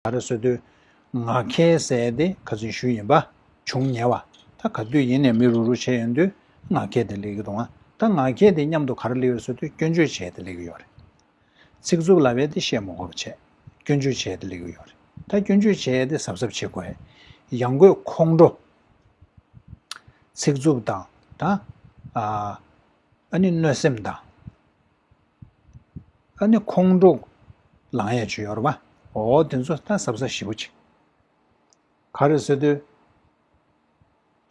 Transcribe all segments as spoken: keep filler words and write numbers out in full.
ག་རེ་ཟེར་དུས། ངག་འཁྱལ་ཟེར་དེ་ཁ་སང་ཞུས་ཡིན་པ། བྱུང་ཉེ་བ། ད་ག་དུས་ཡིན་ནའི་མི་རུག་རུག་བྱས་ཡོང་དུས་ངག་འཁྱལ་དེ་སླེབས་ཀྱི་འདུག་ཨ། ད་ངག་འཁྱལ་དེ་མཉམ་དུ་ག་རེ་སླེབས་ཡོད་ཟེར་དུས་སྐྱོན་བརྗོད་བྱས་དེ་སླེབས་ཀྱི་ཡོད་རེད། ཚིག་རྩུབ་ལབ་ཡས་དེ་བཤད་མ་དགོས་པ་བྱས། སྐྱོན་བརྗོད་བྱས་དེ་སླེབས་ཀྱི་ཡོད་རེད། ད་སྐྱོན་བརྗོད་བྱས་དེ་གཟབ་གཟབ་བྱེད་དགོས། ཡང་སྒོས་ཁོང་ཁྲོ། ཚིག་རྩུབ་དང་། ད། ཨ། ཨ་ནི་གནོད་སེམས་དང་། ཨ་ནི་ཁོང་ཁྲོ་ལངས་ཡས་ཅིག་ཡོད་རེད་པ། འོ་དེ་ཚོ་ད་གཟབ་གཟབ་ཞེ་པོ་ཅིག་ག་རེ་ཟེར་དུས།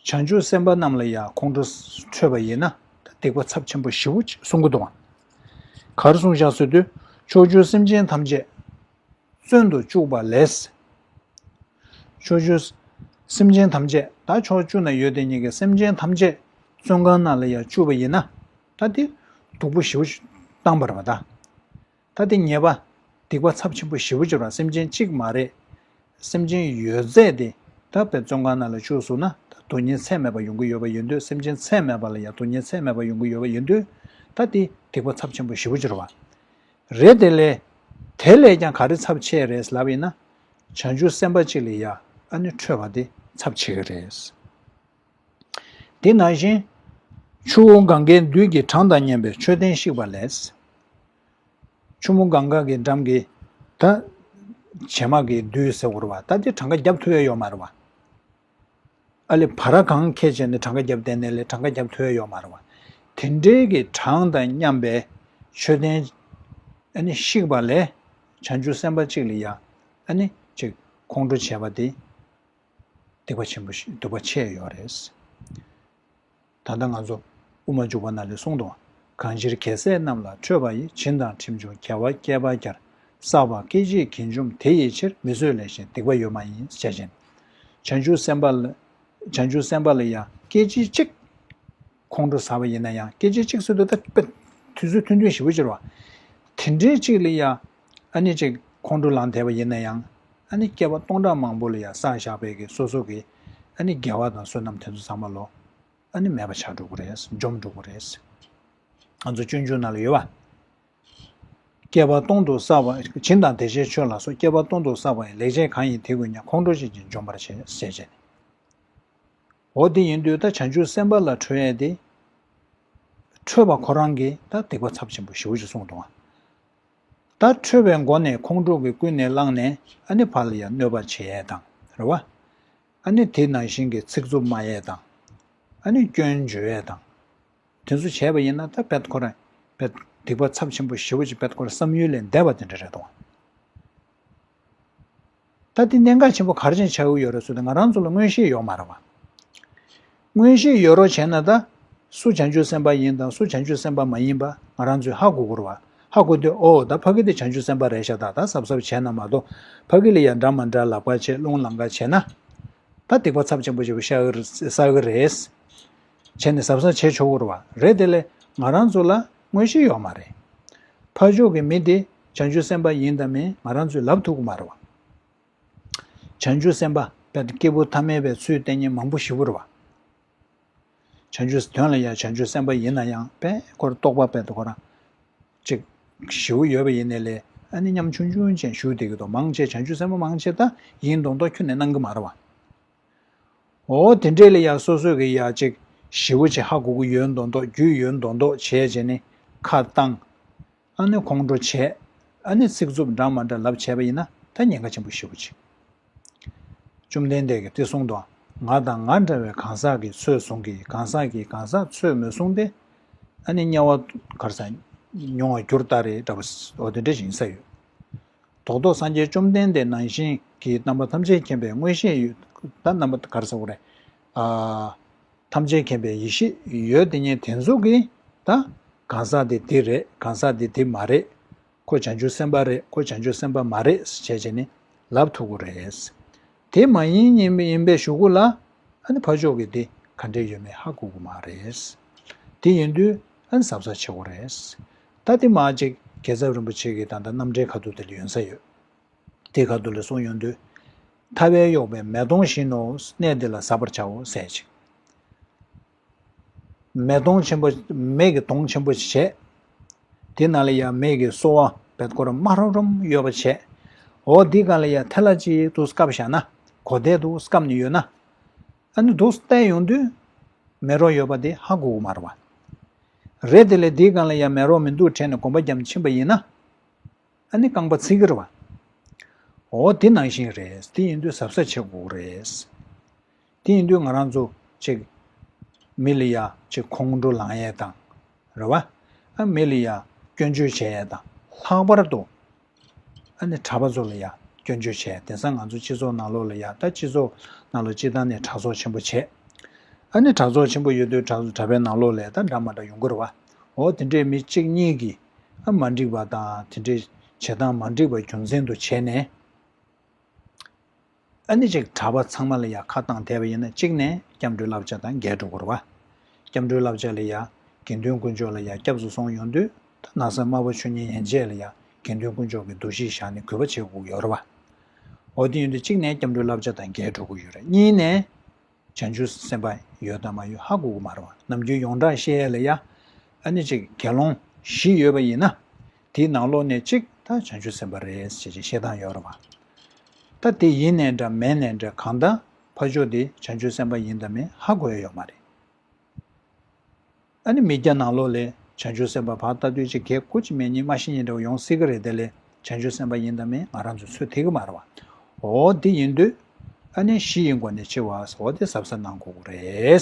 བྱང་ཆུབ་སེམས་དཔའ་རྣམས་ལ་ཡང་ཁོང་ཁྲོ་འཕྲོད་པ་ཡིན་ན་ད་སྡིག་པ་ཚབས་ཆེན་པོ་ཞེ་པོ་ཅིག་གསུང་གི་འདུག་ག་ག་རེ་གསུངས་བཞག་ཟེར་དུས། ཕྱོགས་བཅུའི་སེམས་ཅན་ཐམས་ཅད་བཙོན་དུ་བཅུག་པ་ལས། ཕྱོགས་བཅུའི་སེམས་ཅན་ཐམས་ཅད། ད་ཕྱོགས་བཅུ་ན་ཡོད་དེ་ཉིད་ཀྱི་སེམས་ཅན་ཐམས་ཅད་བཙོན་ཁང་ནང་ལ་ཡང་བཅུག་པ་ཡིན་ན། ད་དེ་སྡུག་པོ་ཞེ་པོ་ཅིག་བཏང་བ་རེད་པ་ད། ད་དེ་ཉེས་པ། སྡིག་པ་ཚབས་ཆེན་པོ་ཞེ་པོ་ཅིག་རེད་པ། སེམས་ཅན་གཅིག་མ་རེད། སེམས་ཅན་ཡོད་ཚད་དེ་ད་དཔེ་བཙོན་ཁང་ནང་ལ་བཅུག་སོང་ན་ད་སྡུག་བསྔལ་ཚད་མེད་པ་ཡོང་གི་ཡོད་པ་ཡིན་དུས། སེམས་ཅན་ཚད་མེད་པ་ལ་ཡང་སྡུག་བསྔལ་ཚད་མེད་པ་ཡོང་གི་ཡོད་པ་ཡིན་དུས། ད་དེ་སྡིག་པ་ཚབས་ཆེན་པོ་ཞེ་པོ་ཅིག་རེད་པ། རེད་དེ་ལས། དེ་ལས་ཀྱང་ག་རེ་ཚབས་ཆེ་རེད་ལབ་ཡིན་ན། བྱང་ཆུབ་སེམས་དཔའ་གཅིག་ལ་ཡ་ཨ་ནི་འཕྲོད་པ་དེ་ཚབས་ཆེ་གི་རེད། དེ་ནང་བཞིན། ཆུ་བོ་གངྒཱའི་རྡུལ་གྱི་གྲངས་དང་མཉམ་པའི་མཆོད་རྟེན་བཤིག་པ་ལས། ཆུ་མོ་གངྒཱ་གི་འགྲམ་གྱི་ད་བྱེ་མ་གི་རྡུལ་ཟེར་བ་རེད་པ། ད་དེ་གྲངས་ཀ་བརྒྱབ་ཐུབ་ཡ་ཡོད་མ་རེད་པ། ཨ་ལས་བར་གང་ཁྱེད་བྱས་ནས་གྲངས་ཀ་བརྒྱབ་བསྡད་ནས་ལས་གྲངས་ཀ་བརྒྱབ་ཐུབ་ཡ་ཡོད་མ་རེད་པ། དེ་འདྲའི་གི་གྲངས་དང་མཉམ་པའི་མཆོད་རྟེན་ཨ་ནི་བཤིག་པ་ལས། བྱང་ཆུབ་སེམས་དཔའ་གཅིག་ལ་ཡ་ཨ་ནི་ཅིག་ཁོང་ཁྲོ་བྱས་པ་དེ་སྡིག་པ་ཆེན་པོ་ཞིག་སྡིག་པ་ཆེ་ཡོད་རེད། ད་ལྟ་ང་ཚོ་དབུ་མ་འཇུག་པ་ནང་ལ་གསུངས་འདུག་གང་ཕྱིར་རྒྱལ་སྲས་རྣམས་ལ་འཕྲོད་པ་ཡི། བྱིན་དང་ཁྲིམས་བཅུ་དགེ་བ་བསྐལ་པ་བརྒྱར། བསགས་པ་སྐད་ཅིག་གིས་འཇོམས་དེ་ཡི་ཕྱིར། མི་བཟོད་ལས་གཞན་སྡིག་པ་ཡོད་མ་ཡིན། ཞེས་བྱས་ནས། བྱང་ཆུབ་སེམས་དཔའ་ལ། བྱང་ཆུབ་སེམས་དཔའ་ལ་ཡང་སྐད་ཅིག་གཅིག་ཁོང་ཁྲོ་ཟ་བ་ཡིན་ན་ཡང་། སྐད་ཅིག་གཅིག་ཟེར་དུས་ད་དཔེ་དུས་ཚོད་ཐུང་ཐུང་ཞེ་པོ་ཅིག་རེད་པ། དེ་འདྲའི་གཅིག་ལ་ཡང་ཨ་ནི་ཅིག་ཁོང་ཁྲོ་ལངས་བསྡད་པ་ཡིན་ན་ཡང་། ཨ་ནི་བསྐལ་པ་སྟོང་ཕྲག་མང་པོ་ལ་ཡང་བསགས་བཞག་པའི་གི་སོ་སོ་གི་ཨ་ནི་དགེ་བ་དང་བསོད་ནམས་དེ་ཚོ་ཚང་མ་ལོ། ཨ་ནི་མེད་པ་ཆགས་འགྲོ་གི་རེད། འཇོམས་འགྲོ་གི་རེད། ང་ཚོ་སྤྱོད་འཇུག་ནང་ལ་ཡོད་པ། བསྐལ་པ་སྟོང་དུ་བསགས་པ། བྱིན་དང་བདེ་གཤེགས་མཆོད་ལ་སོགས། བསྐལ་པ་སྟོང་དུ་བསགས་པ་ཡི། ལེགས་སྤྱད་གང་ཡིན་དེ་ཀུན་ཀྱང་། ཁོང་ཁྲོ་ཅན་གྱིས་འཇོམས་པར་བྱེད། ཞེས་བྱས་ནས། འོ་དེ་ཡིན་དུས་ད་བྱང་ཆུབ་སེམས་དཔའ་ལ་འཕྲོད་ཡས་དེ། འཕྲོད་པ་ཁོ་རང་གིས་ད་སྡིག་པ་ཚབས་ཆེན་པོ་ཞེ་པོ་ཅིག་གསུངས་འདུག་ཨ། ད་འཕྲོད་པའི་སྒོ་ནས་ཁོང་ཁྲོ་གི་ཀུན་ནས་བསླངས་ནས་ཨ་ནི་ཕར་ལ་ཡང་གནོད་པ་བྱེད་ཡས་དང་རེད་པ། ཨ་ནི་དེ་ནང་བཞིན་གྱི་ཚིག་རྩུབ་སྨྲ་ཡས་དང་། ཨ་ནི་སྐྱོན་བརྗོད་ཡས་དང་། དེ་ཚོ་བྱས་པ་ཡིན་ན་ད་དཔེ་ཁོ་རང་དཔེ་སྡིག་པ་ཚབས་ཆེན་པོ་ཞེ་པོ་ཅིག་དཔེ་ཁོ་རང་བསམ་ཡུལ་ལས་འདས་པ་དེ་འདྲ་རེད་དོ། ད་དེ་གནད་འགག་ཆེན་པོ་ག་རེ་བྱས་ཆགས་ཀྱི་ཡོད་རེད་ཟེར་ན། ང་རང་ཚོ་ལ་མངོན་ཤེས་ཡོད་མ་རེད་པ། མངོན་ཤེས་ཡོད་རོགས་བྱས་ན་ད། སུ་བྱང་ཆུབ་སེམས་དཔའ་ཡིན་དང་སུ་བྱང་ཆུབ་སེམས་དཔའ་མ་ཡིན་པ་ང་རང་ཚོས་ཧ་གོ་དགོས་རེད་པ། ཧ་གོ་དུས་ཨོ་ད་ཕ་གི་དེ་བྱང་ཆུབ་སེམས་དཔའ་རེད་ཤག་ད་ད་གཟབ་གཟབ་བྱས་ན་མ་གཏོགས། ཕ་གི་ལ་ཡང་འདྲ་མ་འདྲ་ལབ་ཁ་བྱས་རླུང་ལངས་ཁ་བྱས་ན། ད་སྡིག་པ་ཚབས་ཆེན་པོ་ཞེ་པོ་བཤགས་ཀྱི་བསགས་ཀྱི་རེད། བྱས་ནས་གཟབ་གཟབ་བྱས་ཆོག་གི་རེད་པ། རེད་དེ་ལས་ང་རང་ཚོ་ལ་མངོན་ཤེས་ཡོད་མ་རེད། ཕར་ཕྱོགས་ཀྱི་མི་དེ་བྱང་ཆུབ་སེམས་དཔའ་ཡིན་དང་མིན་ང་རང་ཚོས་ལབ་ཐུབ་ཀྱི་མ་རེད་པ། བྱང་ཆུབ་སེམས་དཔའ་དཔེ་སྐྱེས་བུ་ཐ་མལ་པའི་ཚུལ་བསྟན་མཁན་མང་པོ་ཞེ་པོ་རེད་པ། བྱང་ཆུབ་དོན་ལ་ཡང་བྱང་ཆུབ་སེམས་དཔའ་ཡིན་ན་ཡང་དཔེ་ཁོ་རང་རྟོགས་པ་དཔེ་དེ་ཁོ་རང་ཅིག་ཞེ་པོ་ཡོད་པ་ཡིན་ནའི་ལས། ཨ་ནི་ཉམ་ཆུང་ཆུང་ཅན་བཞུགས་བསྡད་ཀྱི་འདུག་མང་ཆེ་བྱང་ཆུབ་སེམས་དཔའ་མང་ཆེ་ད་ཡིན་མདོག་མདོག་ཁྱོན་ནས་གནང་གི་མ་རེད་པ། འོ་དེ་འདྲས་ལ་ཡང་སོ་སོས་ཀྱི་ཡ་ཅིག་ཞེ་པོ་ཅིག་ཧ་གོ་གི་ཡོད་མདོག་མདོག་རྒྱུས་ཡོད་མདོག་མདོག་བྱས་བྱས་ནས་ཁ་བཏང་། ཨ་ནི་ཁོང་ཁྲོ་བྱས། ཨ་ནི་ཚིག་རྩུབ་འདྲ་མ་འདྲ་ལབ་བྱས་པ་ཡིན་ན་ད་ཉེན་ཁ་ཆེན་པོ་ཞེ་པོ་ཅིག་བཅོམ་ལྡན་འདས་ཀྱིས་དེ་གསུངས་དོ། ང་དང་ང་འདྲ་བའི་གང་ཟག་གིས་ཚོད་བཟུང་གི། གང་ཟག་གིས་གང་ཟག་ཚོད་མི་བཟུང་སྟེ། ཨ་ནི་དམྱལ་བ་ག་རེ་ཟ། མྱོང་བར་འགྱུར་ལྟར་རེད་འདྲ་པོ། འོ་དེ་འདྲ་ཞིག་ཡིན་ས་ཡོད། རྡོག་རྡོག་སངས་རྒྱས་བཅོམ་ལྡན་འདས་ནང་བཞིན་གྱི་རྣམ་པ་ཐམས་ཅད་མཁྱེན་པའི་མངོན་ཤེས་ཡོད། ད་རྣམ་པ་ག་རེ་ཟེར་དགོས་རེད། ཨ། ཐམས་ཅད་མཁྱེན་པའི་ཡེ་ཤེས་ཡོད་དེ་ཉིད་དེ་ཚོ་གིས་ད་གང་ཟག་དེ་འདི་རེད། གང་ཟག་དེ་འདི་མ་རེད། ཁོ་བྱང་ཆུབ་སེམས་དཔའ་རེད། ཁོ་བྱང་ཆུབ་སེམས་དཔའ་མ་རེད་ཟེར་བྱས་བྱས་ནས་ལབ་ཐུབ་ཀྱི་རེད། དེ་མ་ཡིན་ཡིན་པའི་ཡིན་པའི་གཞུག་གུ་ལ་ཨ་ནི་ཕར་ཕྱོགས་ཀྱི་དེ་ག་འདྲས་ཡོད་མེད་ཧ་གོ་གི་མ་རེད། དེ་ཡིན་དུས་ཨ་ནི་གཟབ་གཟབ་བྱེད་དགོས་རེད། ད་དེ་མ་ཅིག་རྒྱལ་ཚབ་རིན་པོ་ཆེ་གི་ད་ལྟ་རྣམ་འགྲེལ་ཁ་ཐུག་དེ་ལ་ཡོང་ས་ཡོད། དེ་ཁ་ཐུག་ལ་གསུངས་ཡོང་དུས། ཐ་བས་གཡོགས་པའི་མེ་དོང་བཞིན་ནོ། གནས་འདི་ལ་གཟབ་པར་བྱའོ་ཟེར་ཅིག་མེ་དོང་ཆེན་པོ། མེ་གི་དོང་ཆེན་པོ་ཞིག་བྱས། དེ་ནང་ལ་ཡང་མེ་གི་སོལ་བ་བེད་སྐོར་དམའ་རོམ་རོམ་ཡོད་པ་བྱས། འོ་འདི་གང་ལ་ཡ་ཐལ་ལ་ཅིག་ཏུ་སྐབས་བཞག་ན། གོ་བདེ་དུ་སྐབས་ནི་ཡོད་ན། ཨ་ནི་འདུག་བལྟས་ཡོང་དུས། མེ་རོ་ཡོད་པ་དེ་ཧ་གོ་གི་མ་རེད་བ། རེད་དེ་ལས་འདི་གང་ལ་ཡ་མེ་རོ་མི་འདུག་དྲན་ནས་གོམ་པ་རྒྱབ་ཕྱིན་པ་ཡིན་ན། ཨ་ནི་རྐང་པ་ཚིག་གི་རེད་བ། འོ་དེ་ནང་བཞིན་རེད། དེ་ཡིན་དུས་གཟབ་གཟབ་བྱེད་དགོས་རེད། དེ་ཡིན་དུས་ང་རང་ཚོ་ཅིག་མི་ལ་ཡ་ཅིག་ཁོང་ཁྲོ་ལངས་ཡས་དང་། རེད་བ། ཨ་མི་ལ་ཡ་སྐྱོན་བརྗོད་བྱས་ཡས་དང་། ལྷག་པར་དུ་ཨ་ནི་གྲྭ་པ་ཚོ་ལ་ཡ་སྐྱོན་བརྗོད་བྱས་ཡས། དེང་སང་ང་ཚོ་སྤྱི་ཚོགས་ནང་ལོགས་ལ་ཡ། ད་སྤྱི་ཚོགས་ནང་ལོགས་སྤྱི་བཏང་ནས་གྲྭ་ཚོགས་ཆེན་པོ་བྱས། ཨ་ནི་གྲྭ་ཚོགས་ཆེན་པོ་ཡོད་དུས་གྲྭ་གྲྭ་པའི་ནང་ལོགས་ལ་ད་འདྲ་མ་འདྲ་ཡོང་གི་རེད་བ། འོ་དེ་འདྲའི་མི་གཅིག་གཉིས་ཀྱིས་ཨ་མ་འགྲིག་པ་དང་། དེ་འདྲའི་བྱེད་སྟངས་མ་འགྲིག་པ་རྒྱུ་མཚན་དུ་བྱས་ནས། ཨ་ནི་ཅིག་གྲྭ་པ་ཚང་མ་ལ་ཡ་ཁ་བཏང་བསྡད་པ་ཡིན་ན། གཅིག་ནས་སྐྱབས་འགྲོའི་བསླབ་བྱ་དང་འགལ་འགྲོ་གི་རེད་བ། སྐྱབས་འགྲོའི་བསླབ་བྱ་ལ་ཡ་དགེ་འདུན་དཀོན་མཆོག་ལ་ཡ་སྐྱབས་སུ་སོང་ཡོང་དུས། ད་ན་བཟའ་དམར་པོ་མཆོད་མཇལ་ཡན་ཆད་ལ་ཡ་དགེ་འདུན་དཀོན་མཆོག་གི་འདུ་ཤེས་བཞག་ནས་གུས་པ་བྱེད་དགོས་ཀྱི་ཡོད་རེད་བ། འོ་དེ་ཡིན་དུས་གཅིག་ནས་སྐྱབས་འགྲོའི་བསླབ་བྱ་དང་འགལ་འགྲོ་གི་ཡོད་རེད། གཉིས་ནས་བྱང་ཆུབ་སེམས་དཔའ་ཡོད་དམ་མ་ཡོད་ཧ་གོ་གི་མ་རེད་བ། ནམ་རྒྱུན་ཡོངས་གྲགས་བཤད་ཡས་ལ་ཡ། ཨ་ནི་ཅིག་དགེ་སློང་བཞི་ཡོད་པ་ཡིན་ན། དེའི་ནང་ལོགས་ནས་གཅིག་ད་བྱང་ཆུབ་སེམས་དཔའ་རེད་ཟེར་ཅིག་བཤད་སྟངས་ཡོད་རེད་བ། ད་དེ་ཡིན་ནའི་འདྲ་མིན་ནའི་འདྲ། གང་ལྟར་ཕར་ཕྱོགས་དེ་བྱང་ཆུབ་སེམས་དཔའ་ཡིན་དམ་མིན་ཧ་གོ་ཡ་ཡོད་མ་རེད། ཨ་ནི་མི་སྐྱ་ནང་ལོགས་ལ་བྱང་ཆུབ་སེམས་དཔའ་ཕར་ལྟ་དུས་ཅིག་གད་ཀོ་ཅིག་མེད་གཉིས་མ་ཤེས་གཉིས་འདྲ་བོ་ཡོང་སྲིད་ཀྱི་རེད། དེ་ལས་བྱང་ཆུབ་སེམས་དཔའ་ཡིན་དམ་མིན་ང་རང་ཚོས་ཚོད་ཐིག་གི་མ་རེད་བ། འོ་དེ་ཡིན་དུས། ཨ་ནི་བཞི་ཡི་སྒོ་ནས་ཕྱེ་བ་ཟེར་བ་དེ་གཟབ་གཟབ་གནང་དགོས་ཀྱི་རེད།